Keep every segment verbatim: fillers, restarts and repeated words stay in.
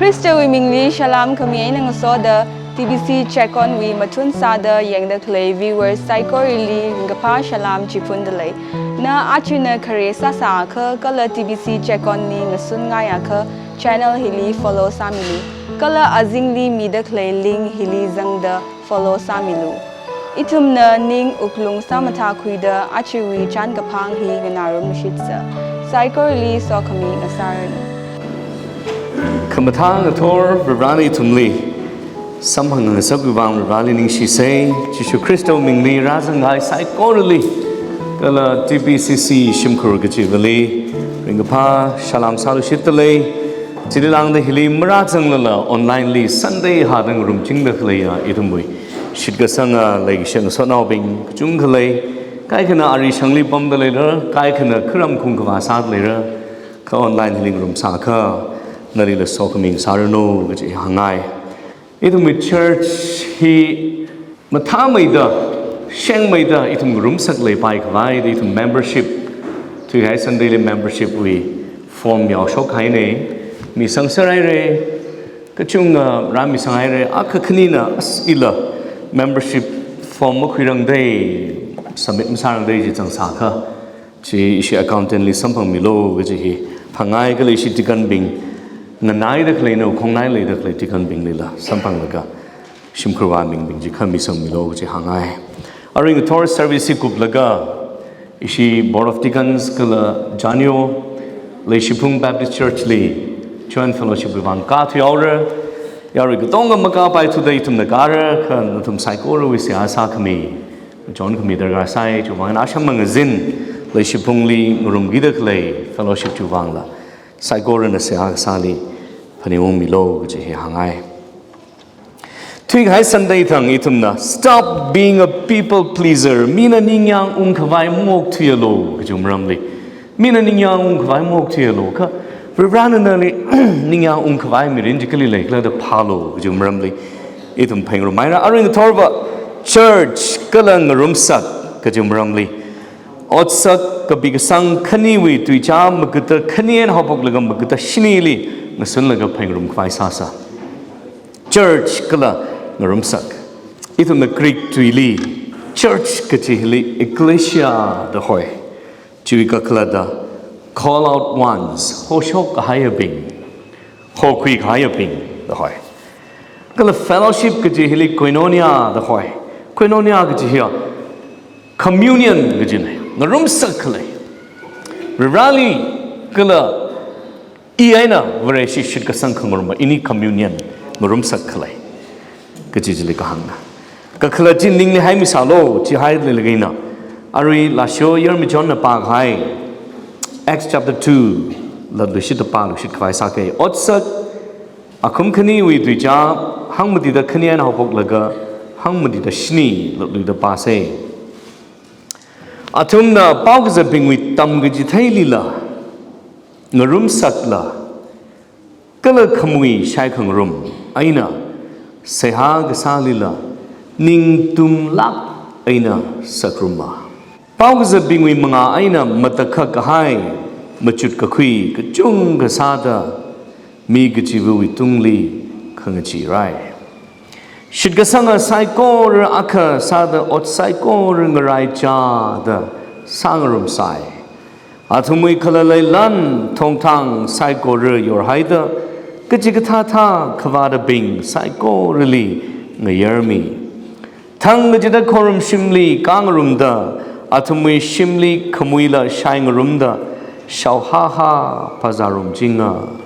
Khristawui mingli salam khami eina ngasoda T B C Check On wui mathun sāda yangda khalei viewers saikorali ringkaphā salam chiphundalei. Na achina khare sāsākha kala T B C Check On li ngasunngaiakha channel hili follow sāmilu. Kala azingli mida khalei link hili zangda follow sāmilu. Ithumna ning wuklung sāmathākhuida achiwui chānkaphang hi nganārumluishitsa. Saikorali sokhami ngasāranu. Khamathā ngathor Varivarana ithumli samphang ngasakwui vang Varivarali ningshisei. Jishu Khristawui mingli rāzanghai saikorali kala T B C C shimkhur kachivali ringkaphā salam sāluishitdalei. Chili lāngda hili marāzanglala online li Sunday hāda ngarumchingda khaleiya ithumwui shitkasanga leikashi ngasotnaobing kachungkha lei. Kaikhana ari shangli pamda leira, kaikhana kharam khungkhavā sāda leira, kha online hili ngarumsākha nalila sokhami ngasāranu kaji hāngngai. Ithumwui church hi mathāmeida, shengmeida ithum ngarumsak leipai khavai da ithum membership, thuikahai Sunday li membership wui form yaoshok hainei, misangser haire, kachunga rāmisang haire, akha khanina as ila membership form makhuirangdei, submit masārangdei chi zangsākha, chi ishi accountant li samphangmilu kaji hi hāngngai. Kala ishi deacon bing, nganaida khaleina khongnai leida khalei deacon binglila samphanglaga shimkhurwui mingbing chi khamisangmilu kaji hāngngai. Arui ngathor service hi kuplaga ishi Board of Deacons kala Janio Leishiphung Baptist Church li Joint Fellowship wui vang kāthuihaora. Yarui katonga makāpaithuda ithumna kāra, kha nathum saikorawui seihā sākhami, chonkhami darkar sai, chiwui vang asham mangazin Leishiphungli ngarumkida khalei fellowship chiwui vangla saikorana seihā kasāli phaningungmilu kaji hi hāngngai. Thuikahai Sunday thang ithumna stop being a people pleaser, mina ningyāng ungkhavai maokthuialu kaji maramli, mina ningyāng ungkhavai maokthuialu, kha Varivarana nali ningyāng ungkhavai mirin chi kali leikhala da phālu kaji maramli ithum phaningrumhaira. Arui ngathorva church kala ngarumsak kaji maramli, Otsak kapi kasang khaniwui tuichā magada khani eina haophoklaga magada shinili ngasunlaga phaningrumkhavai sāsa. Church kala ngarumsak. Ithumna Greek tuili church kaji hili ecclesia da hoi. Chiwui kakhalatva call out ones, hoshok kahaiyabing, hokhui kahaiyabing da hoi. Kala fellowship kaji hili koinonia da hoi. Koinonia kaji hiya communion kajina, ngarumsak khalei. Varivarali kala i eina Vareshi shitkasang khangarumva ini communion, ngarumsak khalei kaji chili kahāngna. Kakhalat chi ningli haimisalu, chi haileilakha ina. Arui lashio Yarmi Johnna pākahai Acts chapter two la luishitda pāluishit khavai sākei. Otsak akhum khaniwui tuichā hangmatida khani eina haophoklaga hangmatida shini luida pāsei. Athumna paokazatbingwui tamkachitheilila, ngarumsakla, kala khamui shaikhangarum eina seihā kasālila ningtunglāk eina sakruma. Paokazatbingwui mangā eina matakhak kahai machut kakhui kachungkha sāda mi kachivawui tungli khangachee rai. Shitkasanga saikora akha sāda ot saikora ngaraichāda sāngarumsai. Athumwui khalalei lan thongthang saikora yorhaida kachikathā thā khavātabing saikorali ngayarmi. Thangkachida khorumshimli kāngarumda, athumwui shimli khamuila shaingarumda, shaohaha phazārumchinga.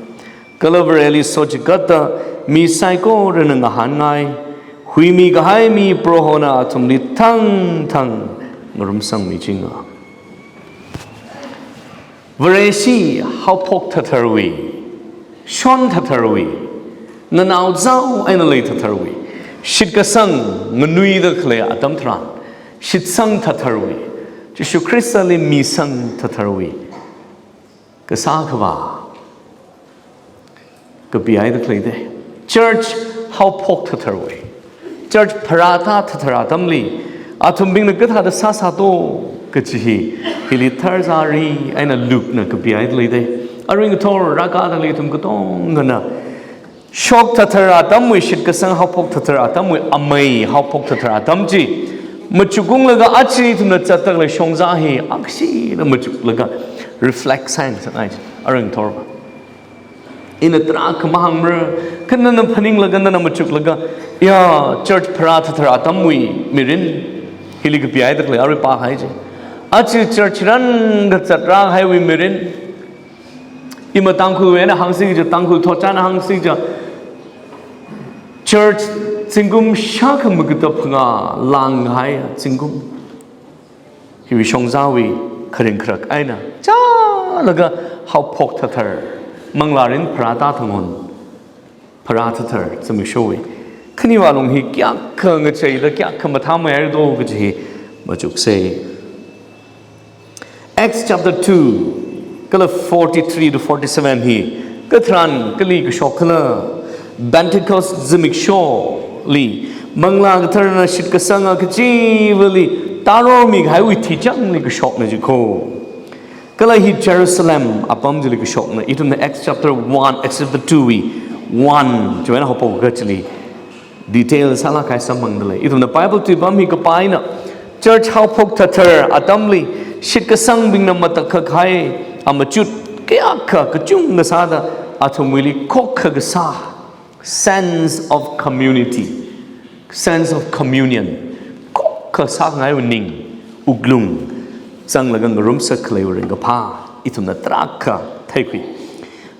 Kala Vareli sochikatda mi saikorana ngahānngai, huimi kahai mi Prohona athumli thangthang ngarumsangmichinga. Vareshi haophok thatharwui, shon thatharwui, nganao zao eina lei thatharwui, shitkasang nganuida khalei atam tharan, shitsang thatharwui, Jishu Khristali misang thatharwui kasā khavā kapihaida khaleidei. Church haophok thatharwui, church pharātā thathar atamli athumbingna kathāda sāsāto kachi hi, hili tharzari eina Lukena kapihaida leidei. Arui ngathor rākāda lei ithum katongana Shok thathar atamwui, shitkasang haophok thathar atamwui, amei haophok thathar atam chi machukunglaga aja ithumna zatda khalei shongza hi akshina machuklaga reflect sāngasakngai chi, aring thorva. Ina tarākha mahāngmara, kha nana phaninglaga, nana machuklaga, ya, church pharā thathar atamwui mirin, hili kapihaida khalei arui pāhai chi. Aja church rāngazat rāhaiwui mirin, ima Tangkhulwui eina hāngsi kaja, Tangkhul thotchanna hāngsi kaja, church zingkum shākha magada phangā lānghai zingkum. Hiwui shongzawui kharing kharak eina chālaga haophok thathar, manglārin pharāda thangon pharā thathar zimikshowui khaniwui lung hi kayākha ngacheida, kayākha mathāmei haira do kaji hi machuksei. Acts chapter two, kala forty-three to forty-seven hi katharan kali kashok khala, Pentecost zimiksholi Manglā Katharana shitkasanga kachivali tarormi kahaiwui thichangli kashokna jikho. Kala hi Jerusalem apam chili kashokna. Ithumna Acts chapter one, Acts chapter two wui one, chiwui eina haophok kachili detail sālāk kahai samphangda lei. Ithumna Bible tuipam hi kapā eina, church haophok thathar atamli shitkasangbingna matakhak kahai amachut kayākha kachungkha sāda athumwuili khokkha kasā, sense of community, sense of communion, khokkha sāngaiwui ning, wuklung zanglaga ngarumsak khaleiwui ringkaphā ithumna tarākha theikhui.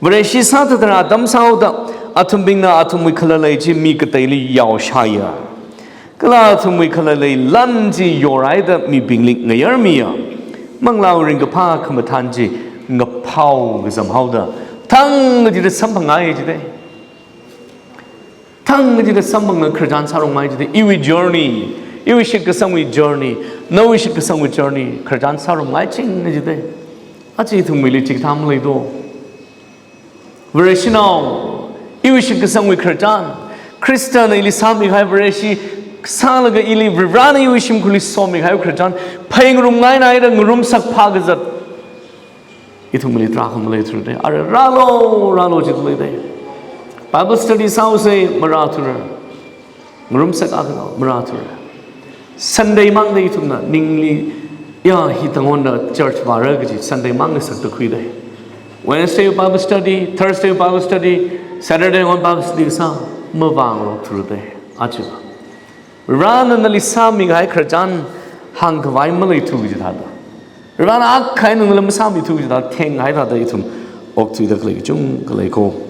Vareshi sāthatharan atam sāhaoda athumbingna athumwui khalalei chi mi kateili yaoshaiya. Kala athumwui khalalei lan chi yorhaida mibingli ngayarmiya. Manglāwui ringkaphā khamathān chi ngaphao kazam haoda thang kachida samphangngaiya jidei. Thang kachida samphangna khararchan sārumngai jidei. Iwui journey, iwui shitkasangwui journey, nawui shitkasangwui journey khararchan sārumngai ching jidei. Aja ithumwuili chikathā malei do. Vareshinao, iwui shitkasangwui khararchan, Khristana ili sāmikahai Vareshi sālaga ili Varivarana iwui shimkhurli somikahai khararchan phāngarumngaina haida ngarumsak phākazat ithumli tarākha maleithura dei. Ara rālu, rālu jida leidei. Bible study sāhaosei, marāthura. Ngarumsak akha marāthura. Sunday mangda ithumna ningli, ya, hi tangona church vāra kaji Sunday mang ngasakta khuidei. Wednesday Bible study, Thursday Bible study, Saturday on Bible study kasā mavāngarokthura dei. Aja Varivarana nali sāmikahai khararchan hāngkhavai maleithu kajithāda, Varivarana akha eina nali masāmithu kajithāda thenghaithāda ithum okthuida khalei kachungkha leikho.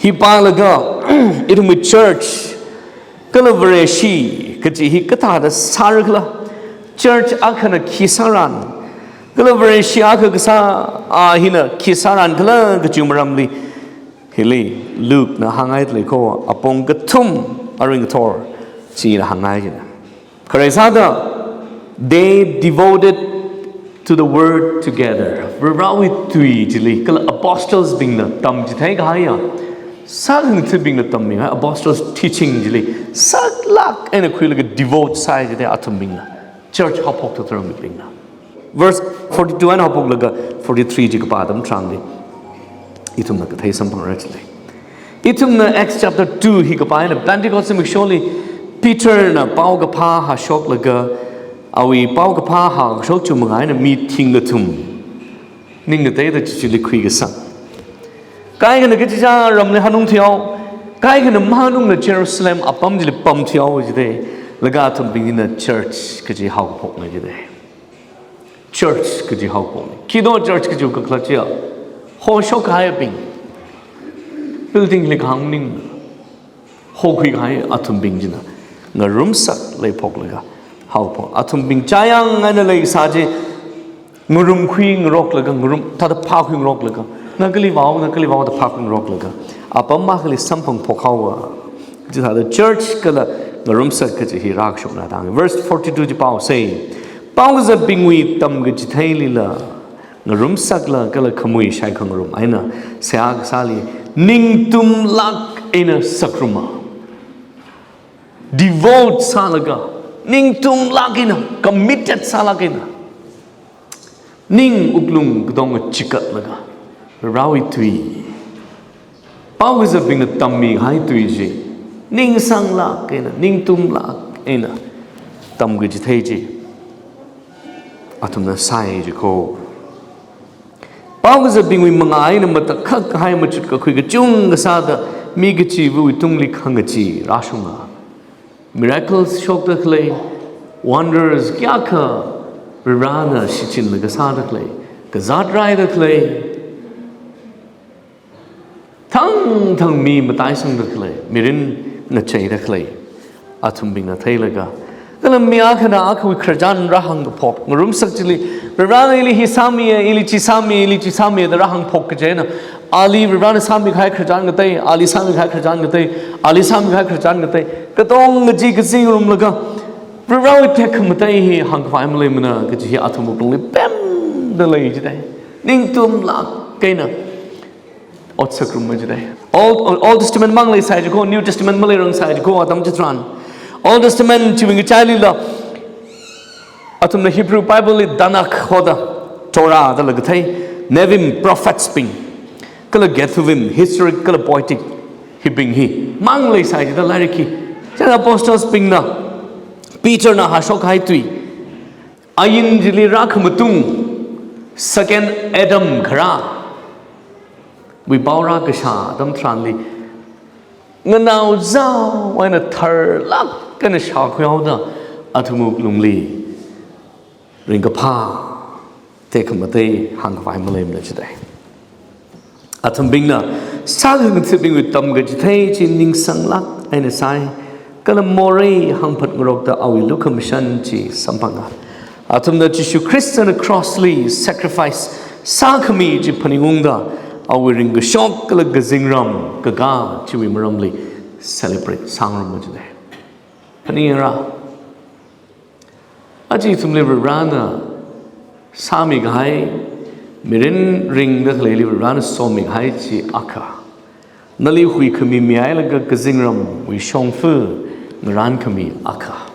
Hi pālaga ithumwui church kala Vareshi kaji hi kathāda sāra khala, church akhana khi sāran, kala Vareshi akha kasā a hina khi sāran khala kaji maramli hili Lukena hānghaida leikho, apong kathum aring kathor china hāngngai jina. Khare sāda, they devoted to the word together. Varivarawui tui chili, kala apostles bingna tamchithei kahaiya sākhangathabingna tammihai apostles teaching chili saklāk eina khuilaga devote sāi jidei athumbingna. Church haophok thathar mibingna. Verse forty-two eina haophoklaga forty-three chi kapā atam tharanli ithumna kathei samphangra chili. Ithumna Acts chapter two hi kapā eina Pentecost zimiksholi Peterna paokaphā hāshoklaga, awui paokaphā hāshok chungmanga eina mi thingkathum ning ngateida chichili khuikasang. Kaikhana kachichā ramli hanungthuihao, kaikhana mahanungla Jerusalem apam chili pamthuihao jidei, laga athumbing hina church kaji haophokna jidei. Church kaji haophokna. Khi do church kaji kakhalat chiya, hoshok kahaibing, building li kahāng maning, hokhui kahai athumbing china ngarumsak leiphoklaga haophok. Athumbing chayang eina leisā chi ngarumkhui ngaroklaga, ngarum thāda phākhui ngaroklaga, na kali vāo, na kali vāo da phākhui ngaroklaga, apam akhali samphang phokhaowa. Chithāda church kala ngarumsak kaji hi rākashokna tang. Verse forty-two chi pāhaosei. Paokazatbingwui tamkachitheilila ngarumsakla kala khamui shaikhangarum eina seihā kasāli ningtumlāk eina sakruma. Devote sālaga, ningtumlāk eina, committed sālāk eina, ning wuklung katonga chikatlaga, Varivarawui tui, Paokazatbingna tammihai tui chi, ningsanglāk eina, ningtumlāk eina tamkachithei chi athumna sāi jiko. Paokazatbingwui mangā eina matakhak kahai machut kakhui kachungkha sāda mi kachivawui tungli khangachee rāshunga. Miracles shokda khalei, wonders kayākha Varivarana shichinlaga sāda khalei, kazāt raida khalei, thangthang mi mataisangda khalei, mirin ngacheida khalei athumbingna theilaga, kala mi akhana akhawui khararchan rāhāngkaphok ngarumsak chili, Varivarana ili hi sāmiya, ili chi sāmiya, ili chi sāmiya da rāhāngphok kaji eina, ali Varivarana sāmikahai khararchan ngatei, ali sāmikahai khararchan ngatei, ali sāmikahai khararchan ngatei, katonga chi kazingrumlaga, Varivarawui tekhamatei hi hāngkhavai maleimana kaji hi athum wuklungli pemda lei jidai. Ningtumlāk eina ot sakruma jidai. Old, Old Testament mang leisai jiko, New Testament maleirangsai jiko, atam chitharan. Old Testament chiwui ngachailila, athumna Hebrew Bible li Tanakh hoda, Torah da laga thei, Nevi'im, prophets bing, kala Ketuvim, historic kala poetic, hibing hi mang leisai jida lairik hi. Chieina apostles bingna, Peter na hāshokhai tui, ain chili rākhamatung, second Adam kharā wui pao rākashā atam tharanli, nganao zao eina tharlāk eina shākhuihaoda athum wuklungli ringkaphā tekhamatei hāngkhavai maleimana jidai. Athumbingna sākhangatha̱bingwui tamkachithei chi ningsanglāk eina sāi, kala morei hāngphat ngarokda awui lukhamashan chi samphanga. Athumna Jishu Khristana cross li sacrifice sākhami chi phaningungda, awui ringkashok kala kazingram kakā chiwui maramli celebrate sāngarumma jidai. Phaningra, aja ithumli Varivarana sāmikahai, mirin ringda khaleili Varivarana somikahai chi akha, nali huikhami mihailaga kazingramwui shongfa ngarankhami akha.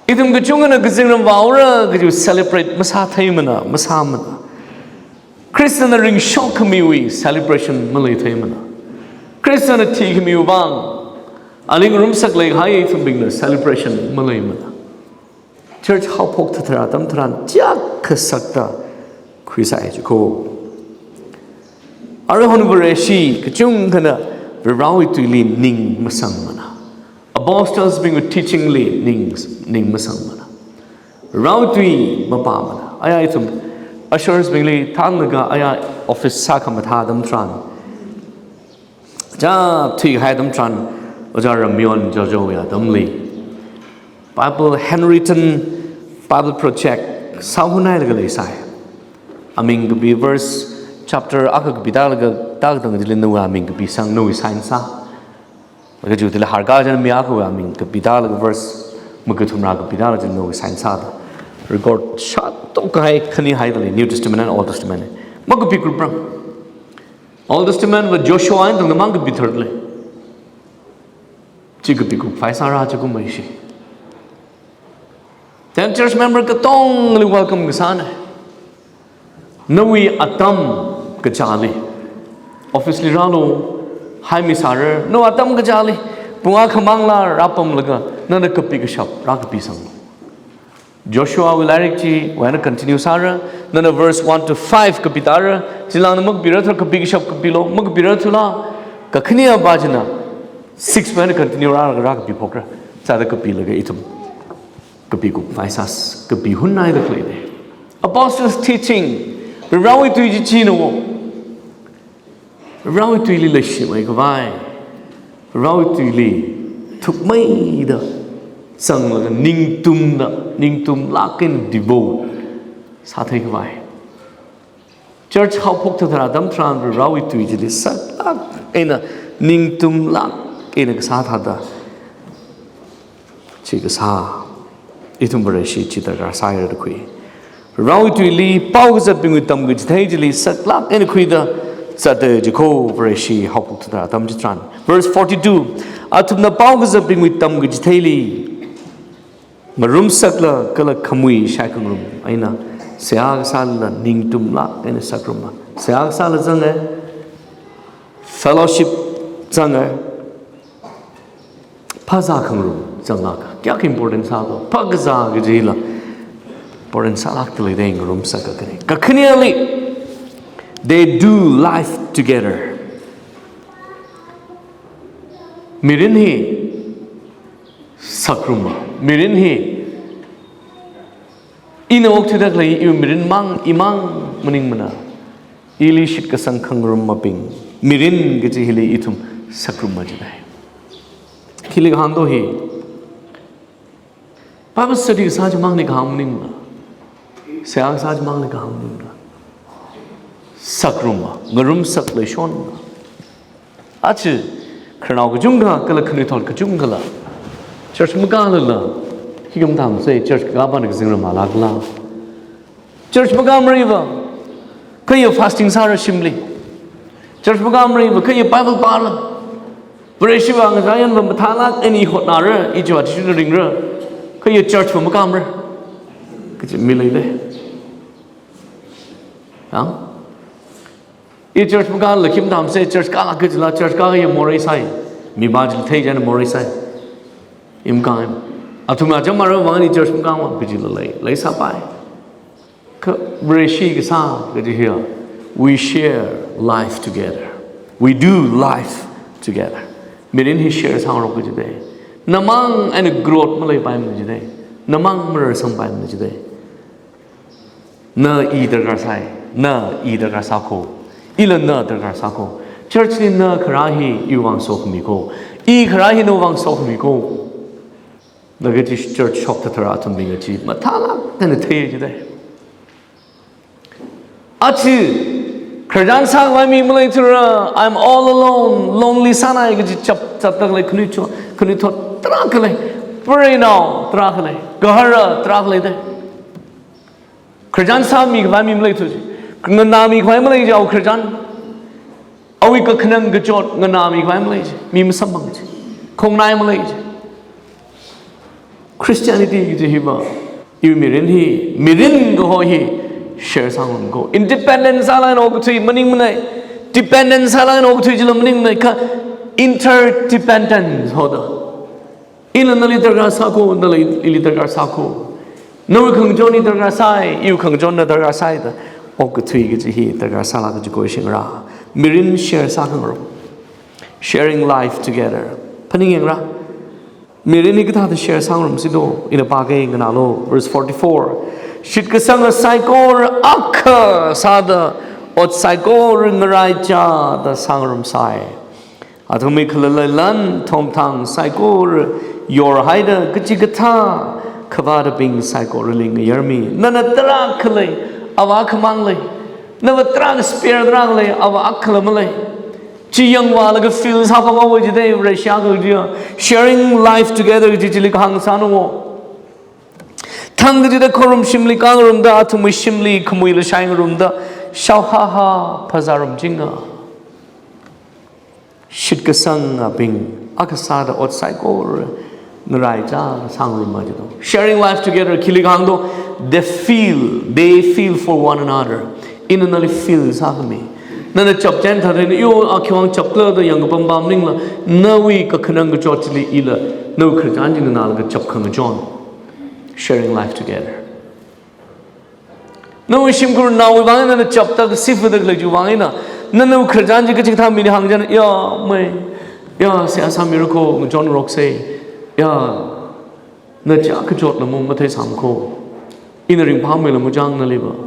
Ithum kachungkhana kazingram vāura kaji celebrate masātheimana, masāmana. Khristana ringshokkhamiwui celebration maleitheimana. Khristana thikhamiwui vang ali ngarumsak leikahai ithumbingna celebration maleimana. Church haophok thathara atam tharan chiyākha sakta khuisai jiko. Aruihon Vareshi kachungkhana Varivarawui tuili ning masangmana. Apostles bingwui teaching li ning, ning masangmana. Varivarawui tui mapāmana. Aya ithum ushers bingli thānlaga aya office sākhamathā atam tharan, cha thuihai atam tharan, Ojā Ramyon Jojo ya atamli Bible handwritten Bible project sāhunhailaga leisai. Aming kapi verse chapter akha kapi tālaga, tākatang chili nawui aming kapisang, nawui sign sā. Laga chili harkachān mi akhawui aming kapi tālaga verse makathumra kapi tālaga chili nawui sign sāda record shāthaokhai khani haida lei, New Testament and Old Testament. Makapi group rang. Old Testament va Joshua eina tangda mang kapi thar lei. Chi kapi kupkhavai sāra chi kum maishi. Then church member katongali welcome kasāna. Nawui atam kachāli office li rālu, haimi sāra, nawui atam kachāli pung akhamangla rāpamlaga nana kapi kashap rākapisang. Joshua wui lairik chiwui eina continue sāra, nana verse one to five kapi tāra, chilangna makapira thar kapi kashap kapilu, makapira thula, kakhane apa china six wui eina continue rālaga rākapiphokra, sāda kapilaga ithum kapi kupkhavai sā, kapihunhaida khaleina. Apostles teaching, Varivarawui tui chi china wo. Varivarawui tuili leishimeikhavai, Varivarawui tuili thukmeida zanglaga ningtumda, ningtumlāk eina devote sātheikhavai. Church haophok thathara atam tharan Varivarawui tui chili saklāk eina, ningtumlāk eina kasā thāda chi kasā, ithum Vareshi chi darkar sāhaira da khui. Varivarawui tuili paokazatbingwui tamkachithei chili saklāk eina khuida zata jiko Vareshi haophok thathara atam chitharan. Verse forty-two, athumna paokazatbingwui tamkachitheili ngarumsakla kala khamui shaikhangarum eina seihā kasāla ningtumlāk eina sakruma. Seihā kasāla zanga, Fellowship zanga, phazā khangarum zanglaga, kayākha important sālo, phazā kajila important sālākda leida ngarumsā kakhane. Kakhaneli, they do life together. Mirin hi sakruma. Mirin hi ina okthuida khalei iwui mirin mang, imang maningmana. Ili shitkasang khangarumabing. Mirin kaji hili ithum sakruma jidai. Khili kahāngdo hi, Bible study kasā chimangli kahāng maningmana. Seihā kasā chimangli kahāng maningmana. Sakruma, ngarumsak leishon. Achi, khararnao kachungkha, kala khanuithot kachungkhala church makālala, hi kam tam se, church kakā pāna kazingram malākla. Church makāmariva, khayā fasting sāra shimli. Church makāmariva, khayā Bible pāra. Vareshiva ngazāyanva mathālāk eina hotnara, ichiva tishu ringra. Khayā church va makāmara kaji mi leida. Yang? I church makālala khim tam se, church kālāk kajila, church kāya morei sai. Mipā chili thei chieina morei sai. I makāi. Athum acham mara vang ni church makāma kajila lei, leisāpai. Kha Vareshi kasā kaji hiya, we share life together. We do life together. Mirin hi share sāngarok kajidai. Namang eina growth maleipaimana jidai. Namang mararsangpaimana jidai. Na i darkar sai, na i darkar sāko, ila na darkar sāko. Church li na kharā hi iwui vang sokhami ko, i kharā hi nawui vang sokhami ko. Laga chi church shokta tharā athumbingna chi mathālāk eina thei jidai. Achi, khararchan sākhavai mi maleithura, I'm all alone, lonely sānai kaji chap, chapda khalei khanuithot, khanuithot tarākha lei, preinao tarākha lei, gahara tarākha leidai. Khararchan sāmikhavai mi malei thu chi. Nganāmikhavai malei chi awui khararchan. Awui kakhanang kachot nganāmikhavai malei chi. Mi masamphang chi. Khongnai malei chi. Christianity kaji hiva, iwui mirin hi, mirin kaho hi share sāngarumko. Independent sālaga okathui maningmanei. Dependent sālaga okathui chila maningmanei. Kha interdependence hoda. Ina nali darkar sāko, nala ili darkar sāko. Nawui khangachon i darkar sai, iwui khangachon na darkar sai da. Okathui kaji hi darkar sālāk kaji koi shingra. Mirin share sākhangarum. Sharing life together. Phaningyāngra. Mirin hi kathāda share sāngarumsi do, ina pākei nganālu, verse forty-four. Shitkasanga saikora akha sāda, ot saikora ngaraichāda sāngarumsai. Athumwui khalalei lan thongthang saikora yorhaida kachikathā khavātabing saikorali ngayarmi. Nana tarākha lei, ava akhamang lei. Nava tarākha spare tarākha lei, ava akhala malei. Chi yangvālaga feel sāphāhaowa jidai, Vareshi kajiya. Sharing life together kaji chili kahāng sāna wo. Thang kachida khorum shimli kāngarumda, athumwui shimli khamuila shaingarumda, shaohaha phazārum jinga. Shitkasangabing akha sāda ot saikora ngaraichā sāngaruma jido. Sharing life together, khili kahāngdo, they feel, they feel for one another. Ina nali feel sākhami. Nana chap chieina thāda ina, yo, a khiwui vang chapkhala da yangkapam maningla, nawui kakhanang kachot chili ila, nawui khararchan chi nganālaga chap khangachon. Sharing life together. Nawui shimkhurnaowui vang eina nana chapda kasifada khalei chiwui vang eina, nana nawui khararchan chi kachikathā mili hāngchieina, ya, mei, ya, seihā sāmira kho, ngachonrokse, ya, na chiyākha chotla mo matheisāma kho, ina ringphāmeila mo chang naliva.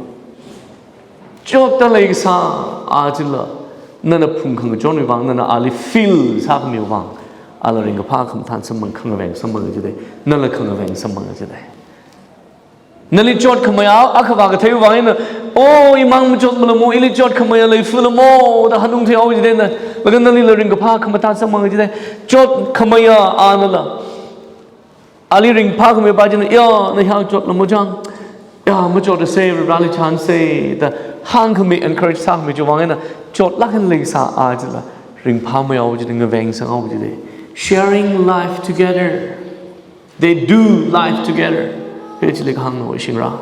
Chotda leikasā a chila, nana phungkhangachonwui vang, nana ali feel sākhamiwui vang, ala ringkaphā khamathān samphang, khangaveng samphanga jidai, nala khangaveng samphanga jidai. Nali chotkhameiya akha vākatheiwui vang eina, oh, imang machotmala mo, ili chotkhameiya leifala mo da hanung theihaowa jidai na. Laga nalila ringkaphā khamathān samphanga jidai. Chotkhameiya anala, ali ringphākhamei pā china, ya, na hiyākha chotla mo chang. Ya, machotase, Vareli chānse da hāngkhami, encourage sākhami chiwui vang eina, chotlāk eina leisā a chila ringphāmeihaowa jidai, ngavengsanghaowa jidai. Sharing life together. They do life together. Hi chili kahāngna wo shingra.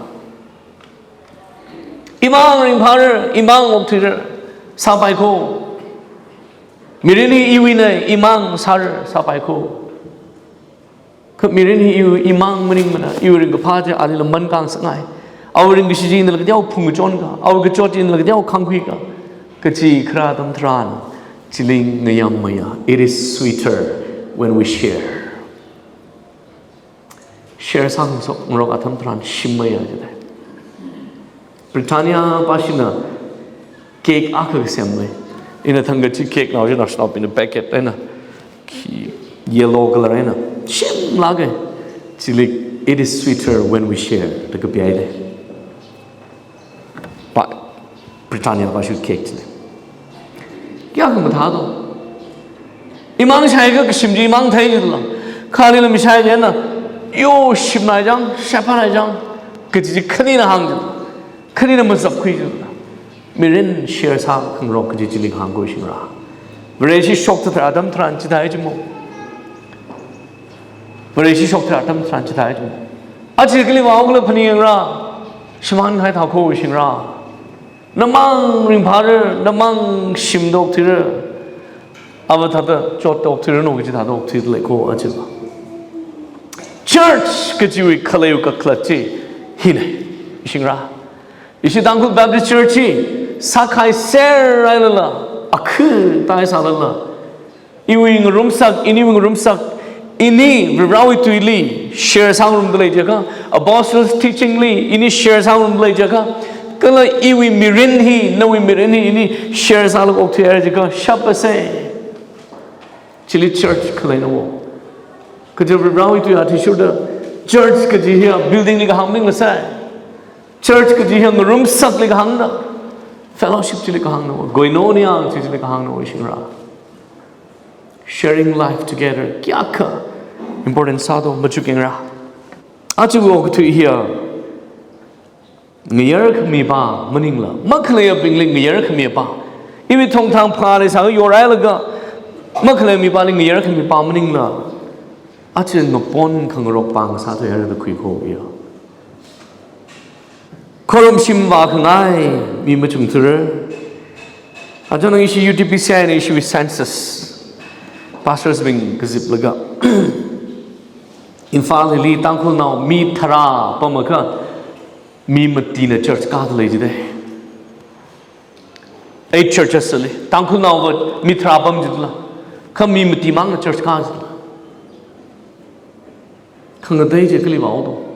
Imang ringphāra, imang okthuira, sāpai kho. Mirin hi iwuina, imang sāra, sāpai kho. Kha mirin hi iwui, imang maningmana, iwui ringkaphā chi alila mankang sāngai. Awui ringkashi chi inala kateokha phungkachon ka, awui kachot chi inala kateokha khangkhui ka. Kachi kharā atam tharan, chili ngayāmmaya. It is sweeter when we share. Share sāngasakngarok atam tharan shimmaya jida. Britannia pāshina cake akha kasemmei. Ina thangkachida cake nao jida, shinaobingna packet eina, khi yellow color eina shimlāka. Chili, "It is sweeter when we share," da kapihaida. Pa, Britannia pāshu cake chili. Kayākha mathādo. Imang shaiakha kashim chi imang thei jila. Kha alila mishai china, "Yo, shimnai chang, shaiphānai chang," kaji chi khanina hāng jila. Khanina mazapkhui jila. Mirin share sākhangarok kaji chili kahāng kho shingra. Vareshi shokta tharan atam tharan chithāi jimo. Vareshi shokta tharan atam tharan chithāi jimo. Aja kali vāhaokhala phaningra. Shimānkahai thākho shingra. Namang ringphāra, namang shimda okthuira. Ava thāda chotda okthuiranu kaji thāda okthuidalei kho aja va. Church kajiwui khaleiwui kakhalat chi hina. Shingra. Ishi Tangkhul Baptist Church hi sākhai serhailala, akhu tāsālala, iwui ngarumsak, iniwui ngarumsak, ini Varivarāwui tuili share sāngarumdalei jiakha, Apostles' teaching li ini share sāngarumdalei jiakha, kala iwui mirin hi, nawui mirin hi ini share sālaga okthuihaira jiakha, shapase. Chili church khaleina wo. Kaja Varivarāwui tui athishurda, church kaji hiya building li kahāng maningla sai. Church kaji hiya ngarumsakli kahāngna. Fellowship chili kahāngna wo. Koinonia chi chili kahāngna wo shingra. Sharing life together kayākha important sādo machukingra. Aja wo kathui hiya ngayar khami pā maningla, makhaleiyabingli ngayar khami pā. Iwui thongthang phāli sāngayorhailaga, makhalei mipāli ngayar khami pā maningla, aja ngaponkhangarok pāng sāthuihaira da khuikho iya. Khorumshim vākhangai mi machungthura. Aja nang ishi U T B C I na ishiwui census, pastors bing kaziplaga, Imphal hili Tangkhulnao mi tharā pamakha, mi matina church kādalei jida. Eight churches li, Tangkhulnao va mi tharā pam jidala. Kha mi matimangna church kā jidala. Khangatei chi kali vāhaodo.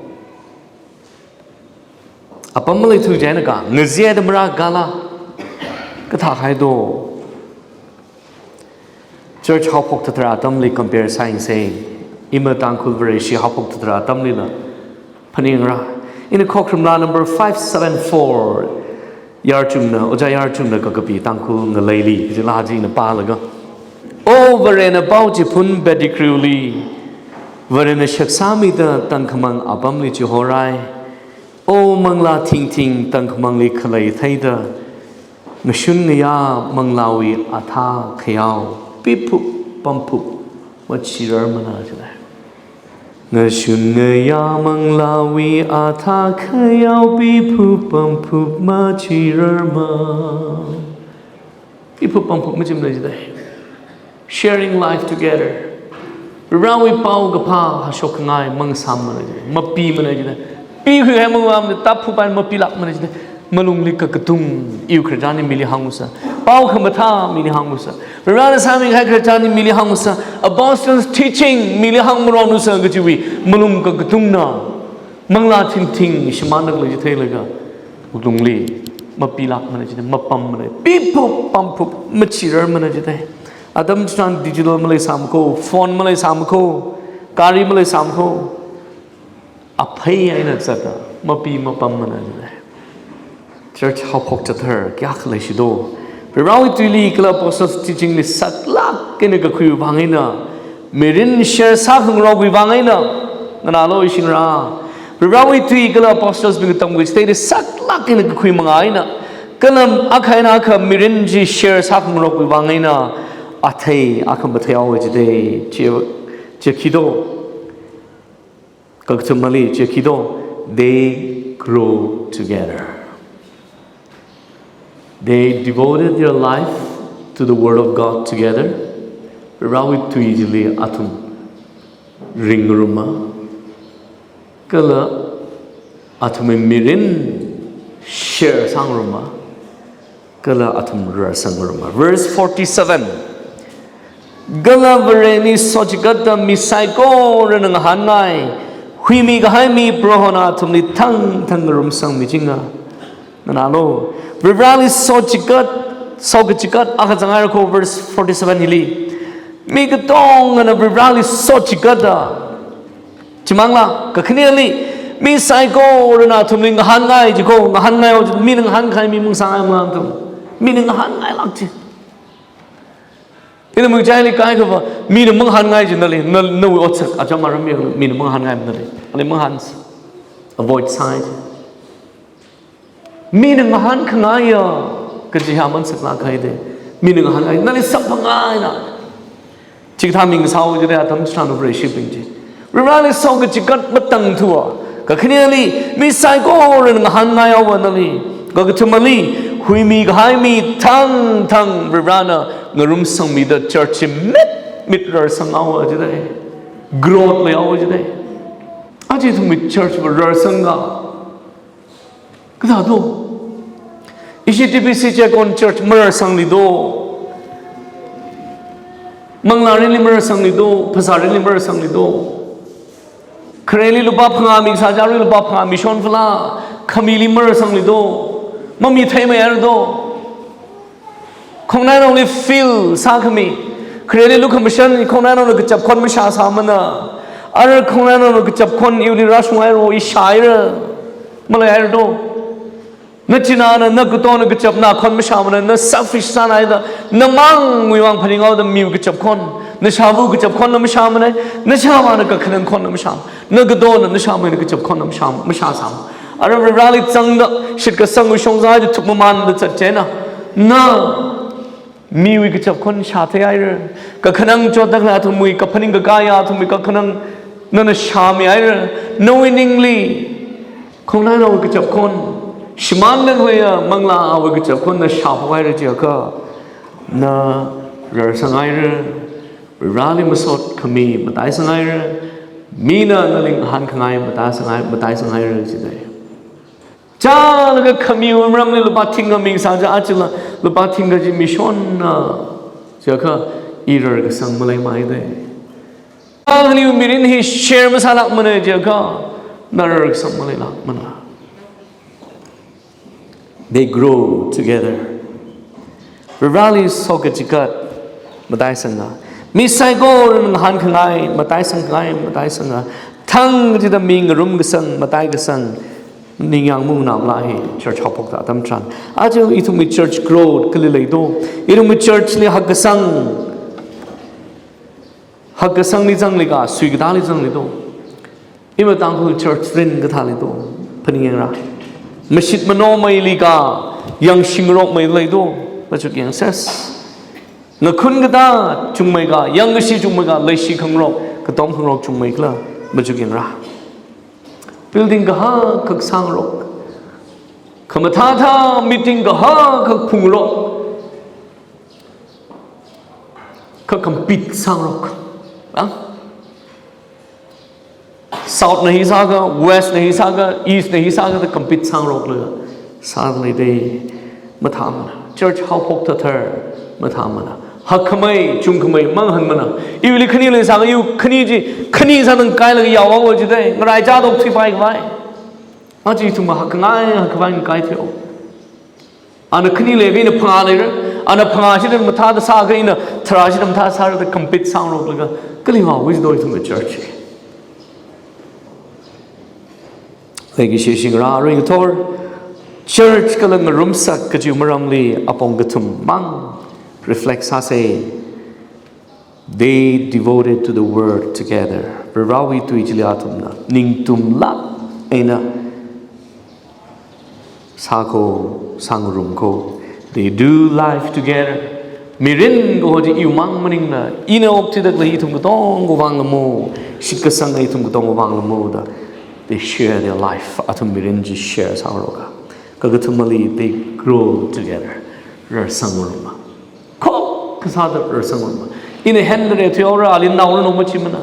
Apam maleithu jaina ka, ngaziada marā kala. Kathāhaido. Church haophok thāda atamli compare sāyangsa. Ima Tangkhul Vareshi haophok thāda atamlila phaningra. Ina Khokharum laa number five seven four, Yarchungna, Ojā Yarchungna kakapi Tangkhul ngaleili, kaji laa chi ina pālaga. O Varena pao chiphun Pettigrewli, Varena shaksāmida tangkhamang apamli chihorai. O manglā thingthing tangkhamangli khalei theida, ngashun ngayā manglāwui athā khayao piphup pamphup machirarmana jilei. Ngashun ngayā manglāwui athā khayao piphup pamphup machirarma. Piphup pamphup machimana jilei. Sharing life together. Varivarāwui paokaphā hashokngai mangsāmmana jilei. Mapimana jilei. Pikhuikahai mangmamda taphupai mapilākmana jilei. Malungli kakatung, iwui khararchanli mili hāngusa. Pao khamathā mili hāngusa. Varivarāna sāmikahai khararchanli mili hāngusa. Apostles' teaching mili hāngmaronusa kajiwui malung kakatungna. Manglā thingthing shimānda khalei chi theilaga, wuklungli mapilākmana jilei, mapammana, piphup pamphup machirarmana jilei. Atam chitharan digital maleisāmakho, phone maleisāmakho, gari maleisāmakho. Aphei eina zatda, mapi mapammana jilei. Church haophok thāda kayākha leishido. Varivarāwui tuili kala apostles' teaching li saklāk eina kakhuiwui vang eina, mirin share sākhangarokwui vang eina, nganālu ishingra. Varivarāwui tui kala apostles bingna tamkhui chitheili saklāk eina kakhui manga eina, kala akha eina akha mirin chi share sākhangarokwui vang eina, athei akha matheihaowa jilei, chi, chi khido. Kakathumali chi khido, they grow together. They devoted their life to the word of God together. Varivarawui tui chili athum ringrumma, kala athumwui mirin share sāngrumma, kala athum rarsangrumma. Verse forty-seven. Kala Vareli sochigatda mi saikorana ngahānngai, huimi kahai mi Prohona athumli thangthang ngarumsangmichinga. Nganālu, Varivarali sochigat, sokachigat akha zanghaira ko, verse forty-seven hili. Mi katongana Varivarali sochigatda. Chimangla, kakhaneli, mi saikorana athumli ngahānngai ji ko, ngahānngai o ji, mina ngahānkahai mi masangngaimala athum. Mina ngahānngailāk ji. Ina muichaili kaikhava, mina mangahānngai ji nali, na, nawui otsak, acham aram mi, mina mangahānngai nali. Ali mangahān, avoid sāi ji. Mina ngahānkhangai ya, kaji hi aman saklāk kahai de. Mina ngahānngai, nali samphangngaina. Chikathā mi ngasao ji de atam chitharan Vareshibing chi. Varivarali sokachigat matangthuwa. Kakhaneli, mi saikorana ngahānngai haowa nali. Kakathumali, huimi kahai mi thangthang Varivarana ngarumsangmida church chi mitmit rarsang haowa ji de. Growth leihaowa ji de. Aja ithumwui church va rarsanga. Kathāda. Ishi T B C Chekon church mararsangli do. Manglarinli mararsangli do, phasārinli mararsangli do. Khareli lupā phangā mi kasā chili lupā phangā mi shonvala, khamili mararsangli do. Mami theimeihaira do. Khongnainaoli feel sākhami. Khareli lukhamashan khongnainaona kachap khon mashāsāmana. Ara khongnainaona kachap khon iwuili rāshunghaira, ishāhaira. Maleihaira do. Nachināna, nakatona kachap nakhon mashāmana, na selfish sānaida, namangwui vang phaninghaoda miwui kachap khon, nashāvawui kachap khon na mashāmana, nashāvāna kakhanang khon na mashā, nakatona nashāmana kachap khon na mashā, mashāsāma. Ara Varivarali zangda, shitkasangwui shongza chi thukmamanda zat china, na miwui kachap khon shātheihaira. Kakhanang chotda khalei athumwui kaphaning kakaiya, athumwui kakhanang nana shāmihaira. Nawui ningli khongnainaowui kachap khon, shimānda khaleiya manglāwui kachap khon na shāphokhaira jiakha, na rarsanghaira. Varivarali masot khami mataisanghaira. Mina nali ngahānkhangai mataisanghaira, mataisanghaira ji de. Chālaga khamiwui maramli lupā thingkha mi kasā chi, achila lupā thingkha chi mi shonna jiakha, i rarkasang maleimei de. Akhaniwui mirin hi share masālākmana jiakha, na rarkasang maleilākmana. They grow together. Varivarali sokachigat mataisanga. Mi saikorana ngahānkhangai mataisangkhangai mataisanga. Thang kachida mi ngarumkasang, mataikasang, ningyāng mungnamla hi church haophokta atam tharan. Aja ithumwui church growth kali lei do. Ithumwui church li hakkasang. Hakkasangli zangli ka, suikatāli zangli do. Ima Tangkhul church rin kathāli do. Phaningyāngra. Mashit manomeili ka, yangshingarokmei lei do. Machuk yangsa. Ngakhun katā chungmei ka, yangkashi chungmei ka, leishi khangarok, katom khangarok chungmei khala, machuk yangra. Building kahak kak sāngarok. Khamathāthā meeting kahak kak phungrok. Kha compete sāngarok. Ah? South na hi sākha, West na hi sākha, East na hi sākha da compete sāngarokla sālei de, mathāmana. Church haophok thathar mathāmana. Hakkhamei, chungkhamei, mangahānmana. Iwuili khani leisākha, iwui khani chi, khani sāda ngakailaga yaowa ji de, ngaraichā dok thuipai khavai. Aja ithum hakkhangai, hakkhavai ngakai theo. Ana khani leiakha ina phangā leira, ana phangā chida mathāda sāakha ina tharā chida mathāda sāra da compete sāngaroklaga, kali vāwui do ithumwui church. Leikashi shingra ringathor, church kala ngarumsak kajiwui maramli apong kathum mang reflect sāsa. They devoted to the word together. Varivarawui tui chili athumna ningtumlāk eina sākho, sāngarumkho. They do life together. Mirin kaho chi iwui mang maningla, ina okthuida khalei ithum katongawui vangla mo, shitkasanga ithum katongawui vangla mo da. They share their life. Athum mirin chi share sāngaroka. Kakathumali, they grow together. Rarsang ngaruma. Kho kasāda rarsang ngarumma. Ina henlare thuihaora, ali naora no machimana.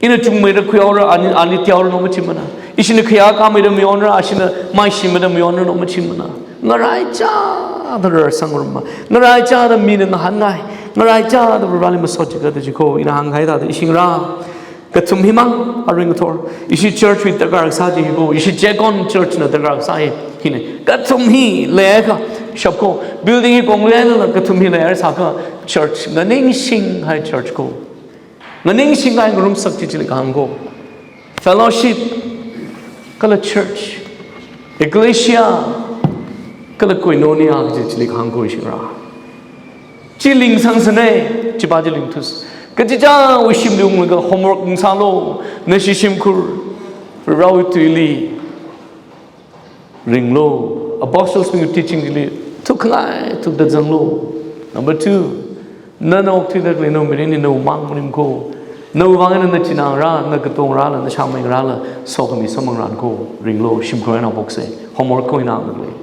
Ina chungmeida khuihaora, ali, ali tihaora no machimana. Ishina khayākāmeida mayonra, ashina maishimeida mayonra no machimana. Ngaraichāda rarsang ngarumma. Ngaraichāda mina ngahānngai. Ngaraichāda Vareli masot chiakha da chi ko, ina hāngkahai thāda ishi ngarā kathum himang, arui ngathor. Ishi church wui darkar kasā chi hi ko, ishi Checkon church na darkar kasā hi, hina. Kathum hi leiakha, shap ko, building hi kong leilala kathum hi leihaisākha church, nganingshinghai church ko. Nganingshinghai ngarumsak chi chili kahāng ko. Fellowship, kala church, ecclesia, kala koinonia kaji chili kahāng ko ishi ngarā. Chi lingsangsanei, chipa chi lingthus. Kachichāwui shimli unglaga homework ngasālu, nashi shimkhur, Varewui tuili ringlu, apostles bingwui teaching chili thukkhangai thukda zanglu. Number two, nana okthuida khalei nawui mirin hi nawui mang maning ko. Nawui vang eina nachinā ngarā, nagato ngarāla, nashāmei ngarāla sokhami samphang ngarān ko, ringlu, shimkhur eina haophoksa. Homework ko ina ngalei.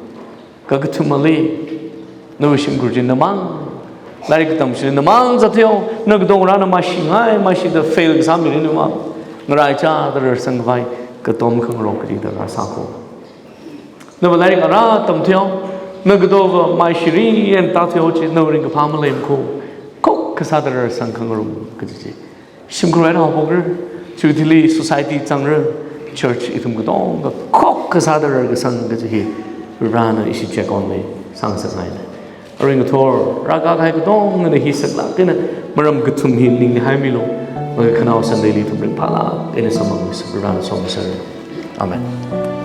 Kakathumali, nawui shimkhur chi namang, lairik katam chili namang zatheo, nagato ngarāna maishingai, maishida fail kasā mirin namang, ngaraichāda rarsang khavai katom khangarok kali darkar sā ko. Nava lairik ara tamtheo, nagatova maishiri eina tātheo chi nawui ringkaphā maleimana ko, khokkha sāda rarsang khangarum kaji chi. Shimkhur eina haophokra, chiwui thili society zangra, church ithum katonga khokkha sāda rarkasang kaji hi, Varena ishi Checkon li sāngasakngaina. Arui ngathor, rākakahai katongana hi saklāk eina, maram kathum hi ninghaimilu, makhanao Sunday li ithum ringphālāk eina samphangmisa, Varena somisera. Amen.